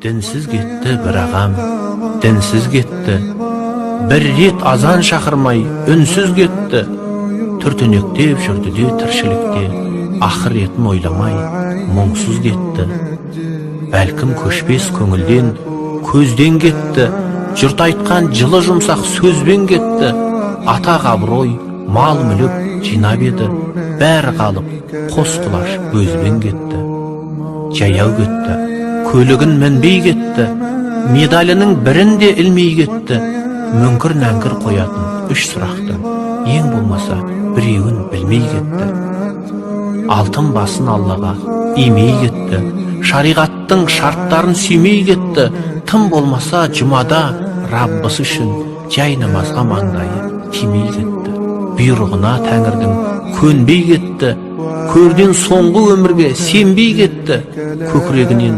Дінсіз кетті бір ағам, дінсіз кетті. Бір рет азан шақырмай үнсіз кетті. Түртінектеп жүрді де тіршілікте, ақыретін ойламай мұңсыз кетті. Бәлкім, көшпес көңілден, көзден кетті. Жұрт айтқан жылы жұмсақ сөзбен кетті. Атақ, абырой, мал мүлік жинап еді, бәрі қалып, қос құлаш бөзбен кетті. Жаяу кетті, көлігін мінбей кетті, медалінің бірін де ілмей кетті. Мүңкір нәңкір қоятын үш сұрақтың ең болмаса біреуін білмей кетті. Алтын басын Аллаға имей кетті, шариғаттың шарттарын сүймей кетті. Тым болмаса жұмада Раббысы үшін жай намазға маңдайы тимей кетті. Бұйрығына тәңірдің көнбей кетті, көрден соңғы өмірге сенбей кетті. Көкірегінен